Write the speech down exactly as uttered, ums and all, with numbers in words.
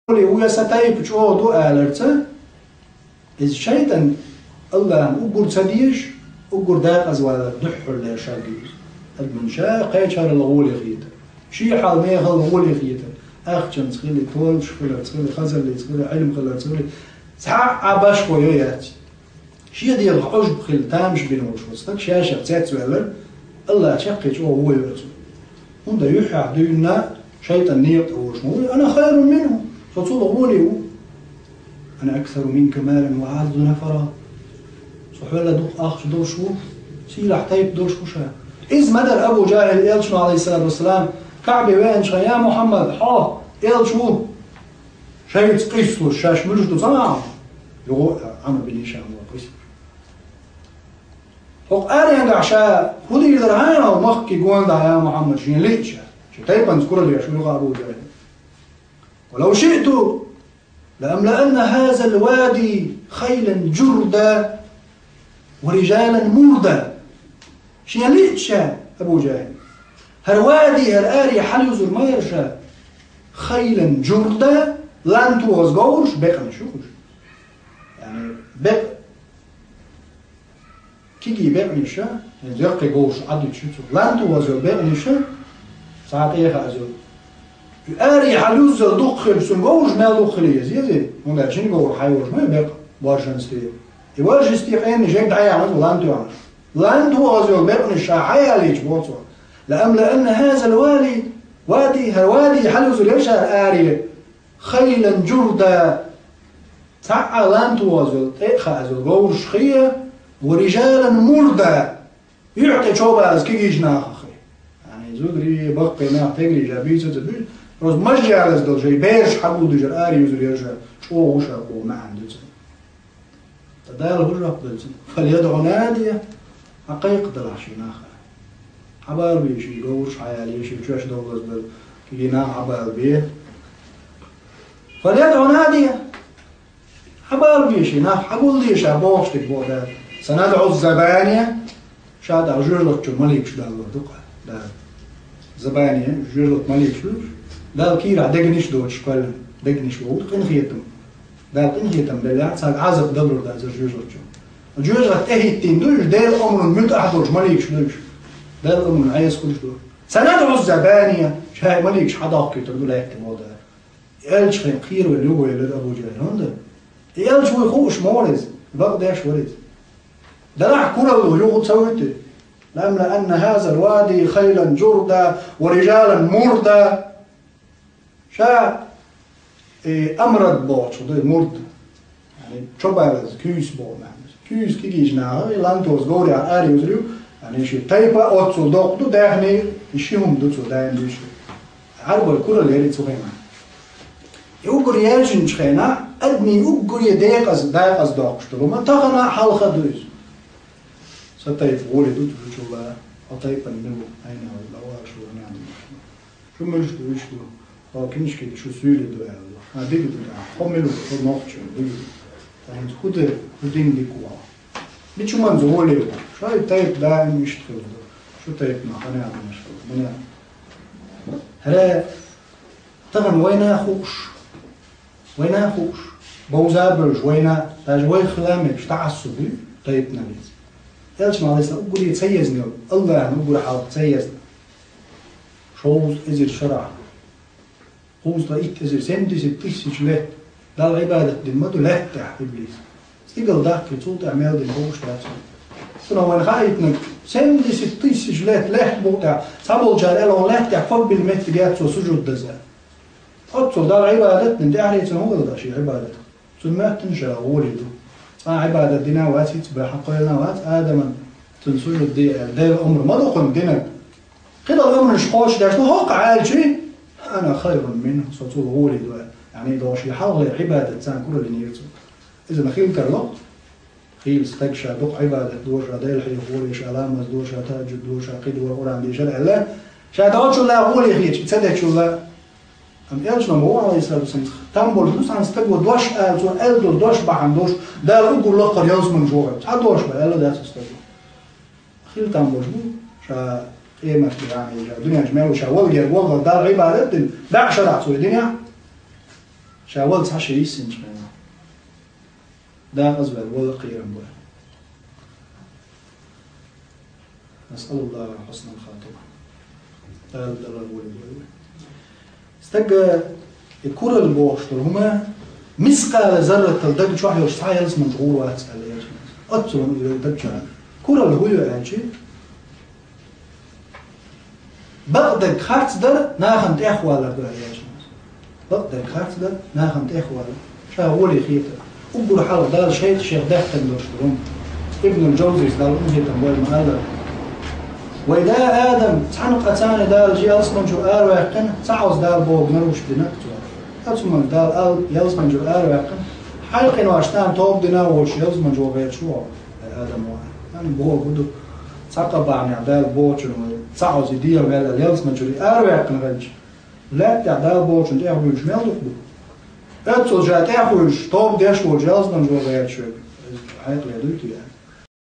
гӀоле ву я сан тайпа чӀогӀа ду аларца, иза шайтӀан Аллахьан уггар ца дезаш, уггар дакъазвалар дуьххьарлера шаргӀа иза. Адаман ша кхечарал гӀоле хетар, ший хьал-мехал гӀоле хетар, ахчанца хили, толаш хиларца хили, хазаллица хили, Ӏилма хиларца хили, цхьа а башхо йо яц. Шен дегӀах Ӏужб хилла тамаш бина волуш ву стаг, ша-шех цецваьллар, Аллахь чаккхе чӀогӀа вон йо цунна. ХӀунда юьххьехь дуьйна шайтӀан некъа тӀе вожаш ма ву: «Ана хайрун минху, со цул гӀоле ву». «Ана аксару минка малан ва аӀаззу нафара». Со хьоьлла дукха ахча долуш ву, сийлахь тайпа долуш ву ша. Иза ма дара Абу ЖахӀил элчано, Ӏалайхиссалату вассалам, КаӀбе веанчохь: «Я Мухьаммад, хьо элча ву». Шайца къийсалуш, шаьш муьлш ду ца ма Ӏама. Юха а Ӏама бина ша ма къийсалуш. ХӀокху аренгахь ша хӀун дийр дара хьайна хьо махкий гондахь, я Мухьаммад, шен лиъча? Шен тайпанца куралла еш ву юха Абу ЖахӀил. «Ва лав шиъту ла амлаанна хазал вади хайлан журда ва рижалан мурда». Шен лиъча ша, Абу ЖахӀил, хӀара вади, хӀара аре хьалаюзур ма яра ша, хайлан журда, лан тохаза говраш, бекъанаш ю уьш. Яъни, бекъ-, кегий бекъанаш ша, хӀинца яккхий говраш Ӏадуьтуш ю цо. Лан тохаза йолу бекъанаш ша, цхьа а тӀехьа азо. И аре хьалаюззал дукха хилча, цуьнан говраш мел дукха хила еза, езий? ХӀунда аьлча шина говрах хьайолуш ма ю бекъа, боршанца тӀе. И боршанца тӀе къена жег дӀаяьхьна ву лан тоьхнарш. Лан тохаза йолу бекъанаш ша хьаялийча, боху цо: «Ла амлаанна хазал вали, вади, хӀара вади хьалаюзур яра ша аре, хайлан журда». Цхьа а лан тохаза йолу, тӀе а хааза йолу говраш хи, ва рижалан мурда. Юьхь тӀе чобалаза кегийчу нахах хи. Яъни зударий, баккхий нах, тегрий жа бийца ца буьйцу, просто мажжалаза долу шайн бераш хьагулдуьйжар аре юзур яра ша, чӀогӀа ву ша боху маьӀна ду цуьнан. Ткъа Дала хӀун жоп делла цунна? «ФальядӀу надия», хьакхайкхадалахь шен нах. Хьабалабе шен говраш, хьаялае шен чоьш довлаза долу кегий нах, хьабалабе. «ФальядӀу надия». Хьабалабе шен нах, хьагулде ша бохуш дерг боху Дала. «СанадӀу забания». Ша тӀаккха жоьжахатин маликаш даллалур ду-кх Дала. Забания, жоьжахатин маликаш ду уьш. Дала кийрахь дегнаш доцуш кхоьллина, дегнаш боху къинхетам. Дала къинхетам беллехь, цаьрга Ӏазап далур дац жоьжахатин. Жоьжахат тӀехӀиттийна ду уьш, Делан омрана муьтӀахь долуш маликаш ду уьш. Делан омрана Ӏеса хуьлуш ду. «СанадӀу забания», ша и маликаш хьадоккхуьйтур ду лаьтта боху Дала. Элча хьайн кхеравелла юхавелира Абу ЖахӀил. ХӀунда? И элча вуй хууш ма вара иза, бакъдеш вара иза. Делахь куралла юха ца вуьту. «Ла амлаанна хазал вади хайлан журда ва рижалан мурда». Ша, э, амрад бохучух ду и мурд. Яъни, чобалаза, куьйса боху маьӀна. Куьйса кегийчу наха, и лан тохаза говрехь аре юзур ю, яъни, шен тайпа оццул доккха ду, даьхни, и ши хӀума ду цо даим дуьйцуш. Ӏарбойн куралла яра и цу хенахь. И уггар яьржинчу хенахь, адамийн уггаре декъаза, декъаза доккхуш долу хӀума тахана а, хьалха а ду иза. Сан тайпа гӀоле ду цу чулла, хьо тайпана мила ву, хьайна хьо лаваш ву, хьайна хьо. Шу муьлш ду, уьш ду, хьо книжкий ду, шу суьйлий ду аьлла ду. Хьан дика ду, хьо мила ву, хьо нохчо, дика ду. Ткъа хӀинца хӀун ду, хӀун дина дика ву хьо? Мича хӀуманца гӀоле ву? Шайн тайпа даим иштта хилла ду. Шу тайпана хьан адамаш хилла, мила? ХӀара тахана вайна а хууш, вайна а хууш, бовза а бевзаш вайна, даже вай хила мегаш таӀассуб ю тайпаналлица. Элчано, Ӏалайхиссалам, уггаре ца езна йолу, Аллахьна уггар хьалха ца езна. Шовзткъа эзар шарахь. Кхузткъа итт эзар, семьдесят тысяч лет Далла Ӏибадат дина ма ду лаьтта тӀехь иблис. Стигала дахкий, цул тӀаьхьа мел дина бохуш дац. Цунах вайна хаийтинарг, семьдесят тысяч лет лаьтта букъа тӀехь цхьаболчара аьлла, лаьтта тӀехь ког билла меттиг яц цо сужуд даза. Оццул Далла Ӏибадат дина, тӀаьхьарий цунна хӀун хилла дара шен Ӏибадат? Цунна моьттина ша гӀоле ду. Цкъа а Ӏибадат дина а вац, хӀинца баьхьа кхоьллина а вац, Адаман цунна сужуд де аьлла, Делан омра ма ду кхунна динарг. КхидӀа омранаш кхочушдеш ду, хӀокху аьлчи, «Ана хайрун минху», со цул гӀоле ду аьлла. Яъни, догӀуш и хьалхалера Ӏибадат царна кураллинера цо. Иза ма хила тарло. Хийла стаг ша дукха Ӏибадат до, ша Дела хьехор, ша ламаз до, ша тахӀажжуд до, ша кхидӀа Къуръан дешар аьлла, ша дӀочулла гӀоле хеташ, ца дечулла. Амма элчано ма ву, Ӏалайхиссалату вассалам, там болуш ду цхьана стаго дош ала, цо аьлла долу дош бахьана долуш, Дала уггар лакхара ялсаманаш вохуьйту. Цхьа дош бан аьлла дац цу стаго. Хила там болуш бу, ша къематде, яъни, ша дуьнен чу мел ву, ша валгер валгӀа Далла Ӏибадат дина, баьӀ шарахь цо и динехь. Ша вала цхьа ши йиссинчу хенахь, дакъаза ваьлла вала кхерам бу. نسأل الله حسن الخاتمة. Дала далар вуй вай вай. Стага и куралла бохуш долу хӀума мискъала зарратал дага чохь йолуш цхьа ялсаманчу гӀур вац аьлла еш. Оццул иза даг чохь. Куралла хӀу ю аьлчи, бакъдерг харц дар, нахана тӀехвалар ду аьлла еш. Бакъдерг харц дар, нахана тӀехвалар. Ша гӀоле хетар. Уггар хьалха Дала шайтӀа шех даьхкина долуш ду хӀума. Ибнул Джавзис Дала хӀума хетам бойла ма-аллара. Вай да Адам, цхьана къа царна Дала ялсаманчуьра араваьккхина, цхьа хьоза Дала боху нарушдина цо. Оцу хӀуманга Дала ал ялсаманчуьра араваьккхина, хьайкхинош тӀам тоба дина а волуш ялсаманчу вогӀерчу вогӀу. Ай Адам ваха. Хан боху ду. Цхьа къа бахьанехь Дала бохучун вай, цхьа хьоза и дегӀан мел ялсаманчуьра араваьккхина хилча, лаьттахь Дала бохучун тӀехвуьйлуш мел дукха бу? Оццул ша тӀехвуьйлуш, тоба деш волчу ялсаманчу вогӀерчу хьайкхале дуй те?